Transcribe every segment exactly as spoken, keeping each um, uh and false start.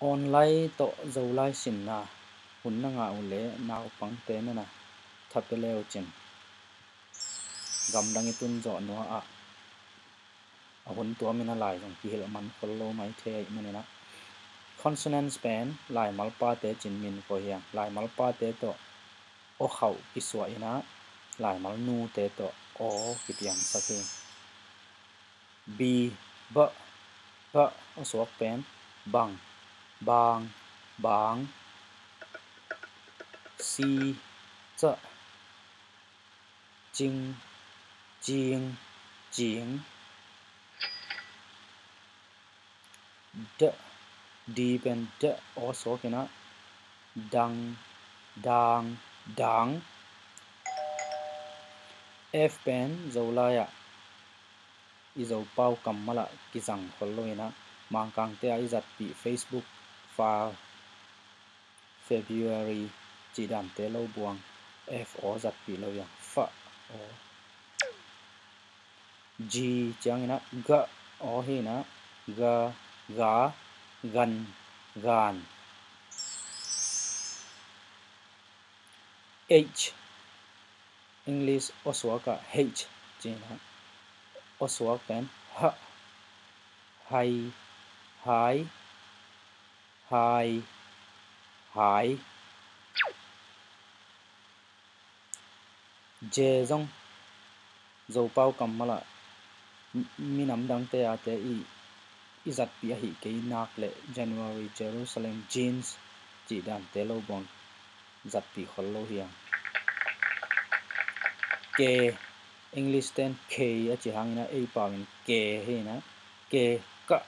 Online tawh Zolai sinna hun na ngah uh leh naupangte na na tha pia le uh cin. Gamdang i tun zawh nuai-ah a hun tuamin a lai zong kihilh man khol lo mai thei ahih manin ah, consonants pen laimalpate cin min kawh hi a, laimalpate tawh aw khauh kisuah in ah, laimal nute tawh aw kipiangsak hi. B, ba, ba, aw suak pen bang, bang, bang. C, ca, cing, cing, cing. D, di pen da, aw suak in ah dang, dang, dang. F pen Zolai-ah i Zopau kammal ah kizang khol lo in ah, Mangkangte ah i zatpih Facebook file, February cih dante lo buang, F aw zatpih lo hi a, fa aw. G ciangin ah ga aw hi in ah, ga, ga, gan, gan. H, English aw suak ah H ci in ah, aw suak pen ha, hai, hai, hai, hai. J zong Zopau kammal ah minam dangte ate i, i zatpih ahih kei nak leh January, Jerusalem, jeans cih dante lo buang zatpih khol lo hi a. K, English ten K a ci hangin ah ei pau in K hi in ah, K, ka,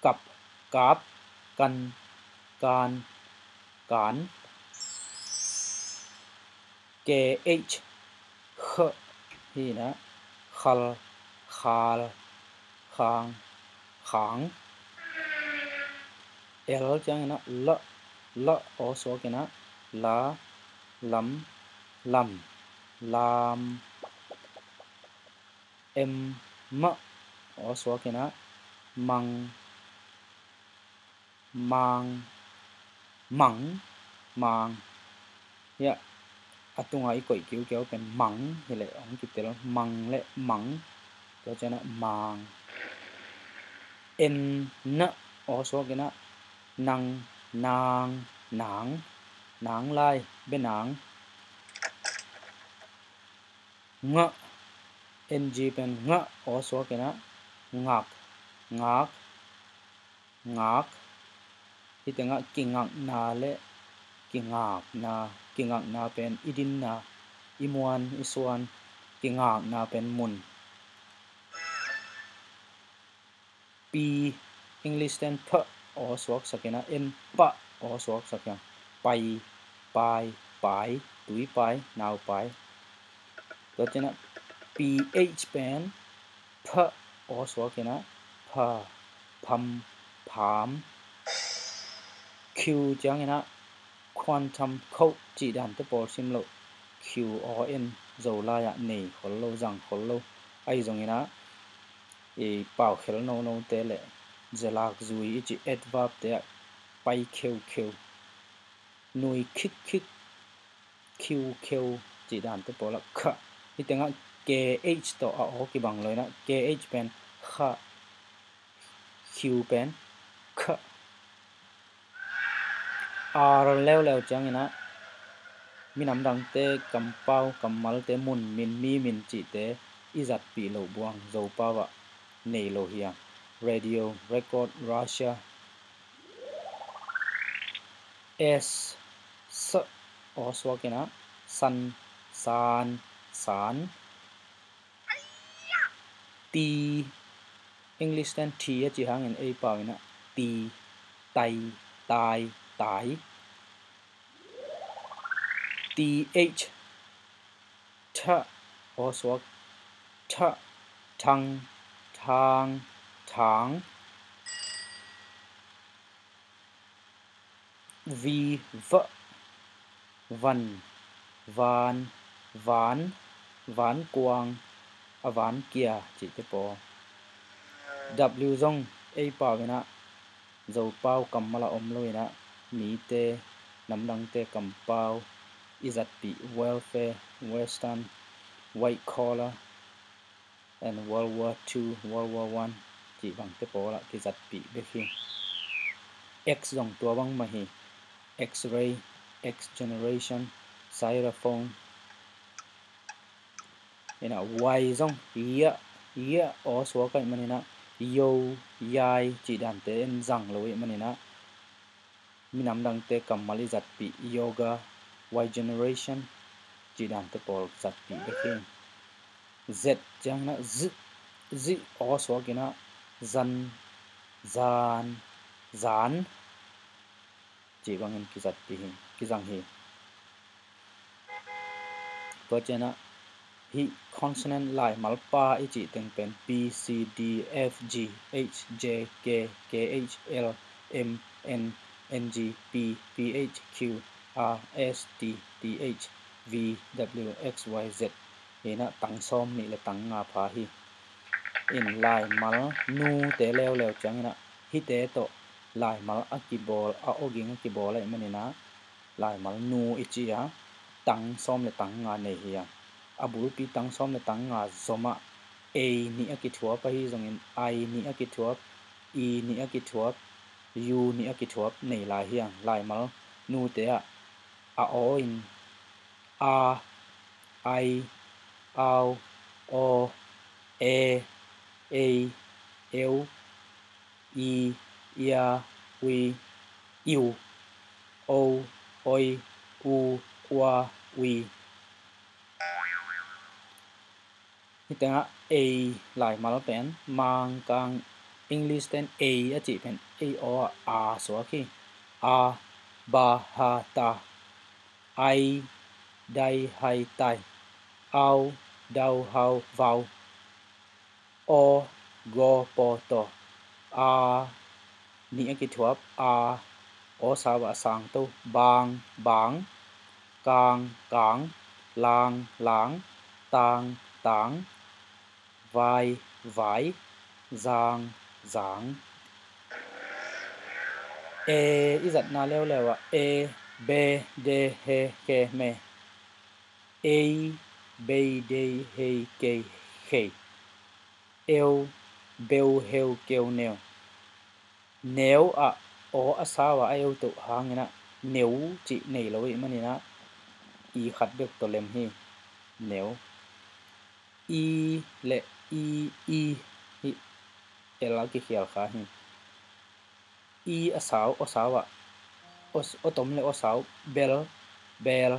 kap, kap, kan, kan, kan. K H, kh hi in ah, khal, khal, khang, khang. L ciangin ah la, la aw suak in ah, la, lam, lam, lam. M, ma aw suak in ah, mang, mang, mang, mang. Hiah a tungah i koih kiukiau pen mang hileh hong kitel, mang le mang. Tua ciangin ah mang. N, na aw suak in ah, nang, nang, nang, nang lai, benang. Ngah, N G pen ngah aw suak in ah, ngak, ngak, ngak. Hih tengah kingakna le kingakna, kingakna pen i dinna, i muan, i suan, kingakna pen mun. P, English ten pha aw suaksak in ah, N pah aw suaksak in ah, pai, pai, pai, tuipai, naupai. Tua ciangin ah P H pen pha aw suak in ah, pha, pham, pham. Q ciangin ah quantum code cih dante pawl sim loh, Q aw en Zolai ah nei khol lo, zang khol lo. Ahi zongin ah i pau khel nonote le zelak zui i cih adverb te ah pai kheukheu, nui khikkhik, khiukheu cih dante pawl ah kha. Hih tengah K H tawh a aw kibang lo in ah, K H pen kha, Q pen kha. R leuleu ciangin ah minam dangte kampau, kammalte mun min, mi min cihte i zatpih loh buang Zopau ah nei lo hi a. Radio, record, Russia. S, sa aw suak in ah, san, san, san. T, English ten T a cih hangin ei pau in ah, ti, tai, tai, tai. T H, tha aw suak, tha, thang, thang, thang. V, va, van, van, van, vankuang, a vankia cihte pawl. W zong ei pau in ah, Zopau kammal a om lo inah, mite, namdangte kampau i zatpih, welfare, western, white collar, and World War Two, World War One cih bangte pawl ah kizatpih bek hi. X zong tua bang mah hi. X-ray, X generation, xylophone. Inah Y zong, yah, yah, aw suak ahih maninah, yo, yai cih dante en zang lo ahih maninah, minam dangte kammal i zatpih, yoga, Y generation cih dante pawl zatpih bek hi. Z cianginah, z, z, aw suak inah, zan, zan, zan cih bangin kizatpih hi, kizang hi. Tua cianah hih consonant laimal pa i cih teng pen B, C, D, F, G, H, J, K, K, H, L, M, N, N, G, P, P, H, Q, R, S, T, T, H, V, W, X, Y, Z. Hinah tang sawm nih le tang nga pha hi. In laimal nute leuleu cianginah hihte tawh laimal a kibawl, a awging a kibawl ahih maninah laimal nu i ci a, tang sawm le tang nga nei hi a. A bulpi tang sawm le tang nga zomah A nih a kithuap ahi zongin, I nih a kithuap, E nih a kithuap, U nih a kithuap nei lai hi a. Laimal nute ah a aw in a, ai, au, aw, e, ei, eu, i, ia, ui, iu, ou, oi, u, ua, ui. Hih tengah ei laimal pen Mangkang, English ten ei a cih pen ei aw ah a suak hi. A, ba, ha, ta. Ai, dai, hai, tai. Au, dau, hau, vau. Aw, gaw, paw, taw. A nih a kithuap a, aw sau ah a sangto. Bang, bang. Kang, kang. Lang, lang. Tang, tang. Vai, vai. Zang, zang. E i zatna leuleu ah e, be, de, he, ke, me. Ei, bei, dei, hei, kei, khei. Eu, beu, heu, keu, neu. Neu ah aw a sau ah a eu toh hanginah neu cih nei lo ih maninah i khat bek tawh lem hi. Neu. I le i, i hih el a kikhial kha hi. I a sau, aw sau ah, aw, aw tom le aw sau, bel, bel,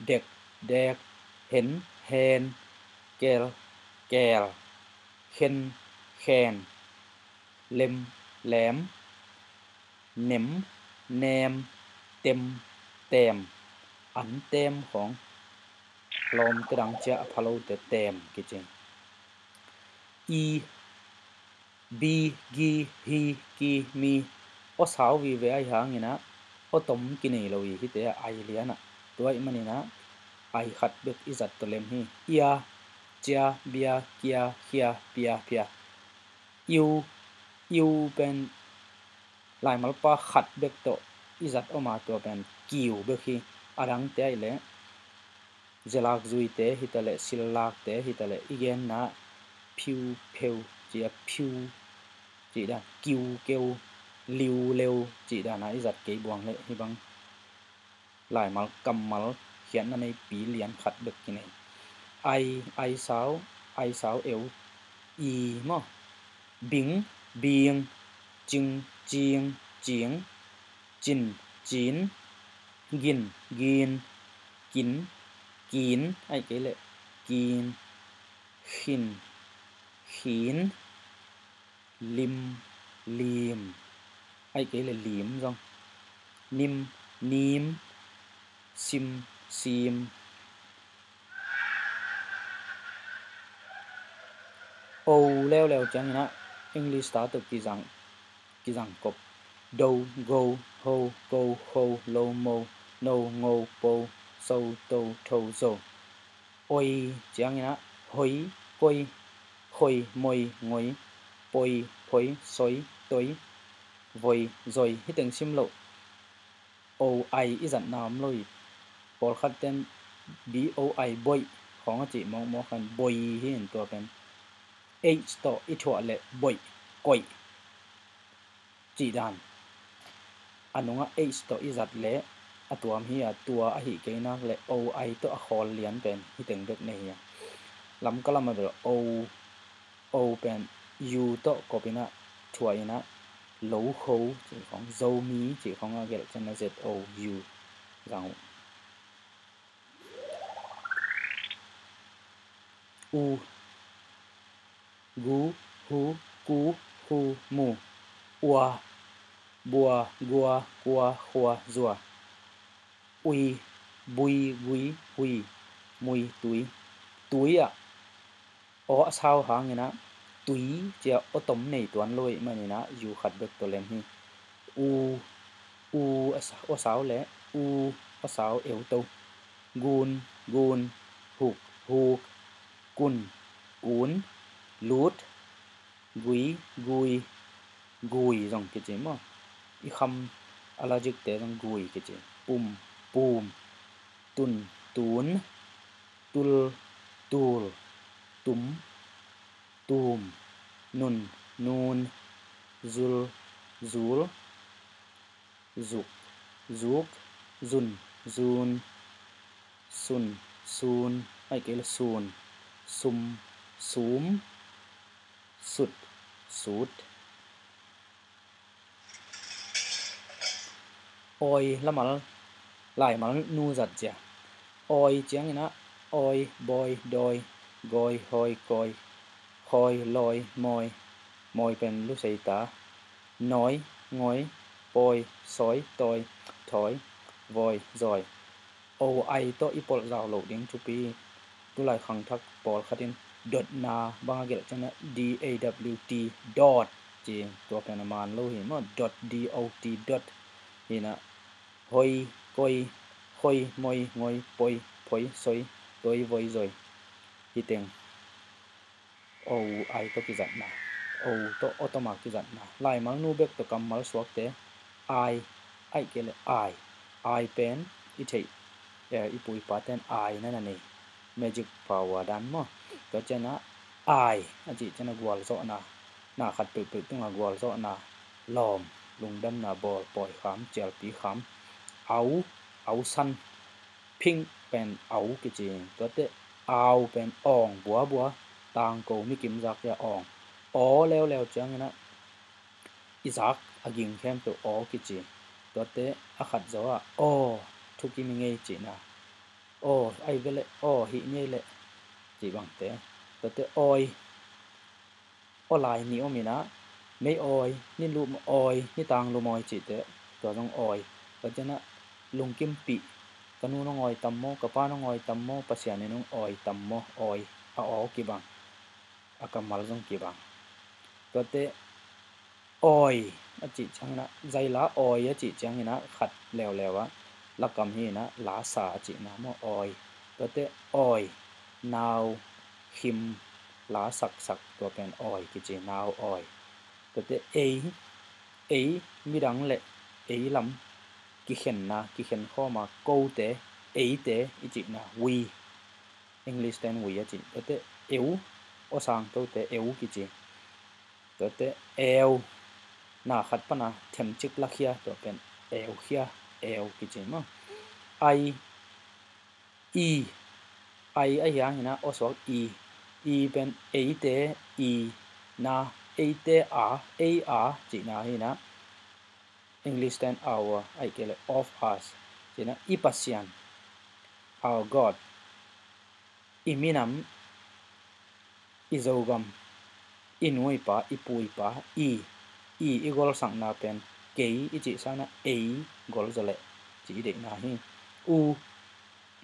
dek, dek, hen, hen, kel, kel, khen, khen, lem, lem, nem, nem, tem, tem. An tem khawng lawmte dang ciah a phalote tem kici. I, bi, gi, hi, ki, mi. Aw sau vive ahi hanginah aw tom kinei lo i hite ah ai lianah tua ih maninah ai khat bek i zat tawh lem hi. Ia, cia, bia, kia, khia, pia, phia. Iu, iu pen laimalpa khat bek tawh i zat om a, tua pen kiu bek hi. A dangte aih leh zelak zuite hitaleh, sillakte hitaleh, i genna phiu, pheu, cia phiu cih dan, kiu, keu, liu, leu cih dana i zat kei buang leh hih bang laimal kammal khiatna neipi lian khat bek kinei. Ai, ai sau, ai sau eu, i maw. Bing, bing, cing, cing, cing, cin, cin, gin, gin, kin, kin, aih kei leh kin, khin, khin, lim, lim, aih kei leh lim zong, nim, nim, sim, sim. O leuleu cianginah English ta tawh kizang, kizang kop. Do, go, ho, go, ho, lo, mo, no, ngo, po, so, to, tho, zo. Oi cianginah hoi, koi, khoi, moi, ngoi, poi, phoi, soi, toi. Voi, zoi, hih teng sim loh. O I i zatna om lo hi. Pawlkhat ten B O I, boih khawng a cih mawkmawk khan boi hi in, tua pen H tawh i thuah leh boih, koih cih dan. A nungah H tawh i zat leh a tuam hi a, tua ahih kei nak leh O I tawh a khawl lian pen hih teng bek nei hi a. Lamka lamah bel O, O pen U tawh kop in ah, thuah in ah, lokho cih khawng, Zomi cih khawng a gelh ciangin ah Z O U zang uh. U, gu, hu, ku, hu, mu, ua, bua, gua, kua, khua, zua. Ui, bui, gui, hui, mui, tui. Tui ah aw a sau hangin ah tui ci-a aw tom nei tuan lo ahih manin ah U khat bek tawh lem hi. U, u a sa-, aw sau leh u aw sau, eu to. Gun, gun, huk, huk, kun, kun, lut, gui, gui, gui zong kici maw. I kham allergic te zong gui kici. Pum, pum, tun, tun, tul, tul, tum, tum, nun, nun, zul, zul, zuk, zuk, zun, zun, sun, sun, ahih kei leh sun, sum, sum, sut, sut. Awi lamal, laimal nu zat zia. Awi ciangin ah awi, bawi, dawi, gawi, hawi, kawi, khawi, lawi, mawi, mawi pen luseita, nawi, ngawi, pawi, sawi, tawi, thawi, vawi, zawi. O I tawh i polh zau loh ding thupi. Tulai khangthak pawlkhat in dotna bang a gelh ciangin ah D A W T, dot ci, tua pen a man lo hi maw. Dot, D O T, dot hi in ah, hoi, koi, khoi, moi, ngoi, poi, phoi, soi, toi, voi, zoi. Hih teng O I tawh kizatna, O tawh aw tom a kizatna. Laimal nu bek tawh kammal suakte, I, ahih kei leh ai. Ai pen i theih, eh, i pu i pa ten ai na na nei, magic power dan maw. Tua ciangin ah ai a cih ciangin ah gualzawhna, na khat peuhpeuh tungah gualzawhna, lawm, lungdamna, bawl, pawi kham, cialpi kham. Au, au san, phing pen au kici. Tuate au pen awng, buabua, tangko, mikim zak hi a, awng. Aw leuleu ciangin ah i zak a ging khempeuh aw kici. Tuate a khat zaw ah aw, thukim i ngei cihna. Aw, ai ve leh, aw, hih ngei leh cih bangte. Tuate awi, aw lai nih om in ah, mei awi, ni lum awi, ni tang lum awi cihte, tua zong awi. Tua ciangin ah lungkimpih, ka nu'n hong awi tam maw, ka pa'n hong awi tam maw, Pasian in hong awi tam maw, awi, a aw kibang, a kammal zong kibang. Tuate awi a cih ciangin ah, zaila awi a cih ciangin ah khat leuleu ah, lakam hi in ah, lasa a cihna maw, awi. Tuate awi, nau, khim, la saksak, tua pen awi kici, nau awi. Tuate ei, ei midang leh ei lam kikhenna, kikhen khawm a, kote, eite i cihna, we, English ten we a cih. Tuate eu, aw sangtote eu kici. Tuate eu, na khat pan a themcik lakhia, tua pen eukhia, eu kici maw. Ai, i, ai ahi hangin ah aw suak i. I pen eite, i, na, eite a, ei a cihna hi in ah, English ten our, ahih kei leh of us cihna, i Pasian, our God. I minam, i Zogam, i nu i pa, i pu i pa, i, i, i golsakna pen kei i cih sangin ah ei gol zaw leh ci i deihna hi. U,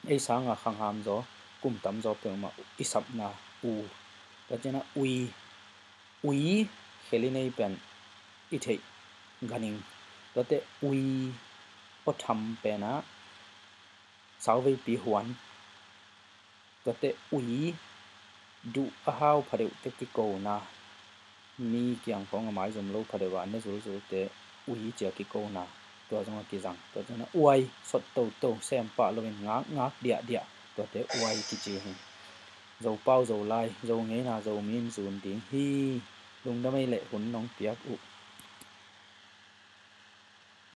ei sanga khangham zaw, kum tam zaw peuhmah i sapna, u. Tua ciangin ah ui, ui, khel i nei pen i theih ganhing. Tuate ui, aw tham pen ah sauveipi huan. Tuate ui, duh a hau phadeuhte kikona, mi kiang khawng a maizum lo phadeuh a ne zulzulte, ui ci-a kikona, tua zong a kizang. Tua ciangin a uai sot toto, sem pah loin ngak ngak diahdiah, tuate uai kici hi. Zopau Zolai, Zo ngeina Zomi in zun ding hi. Lungdam ei leh hun nong piak uh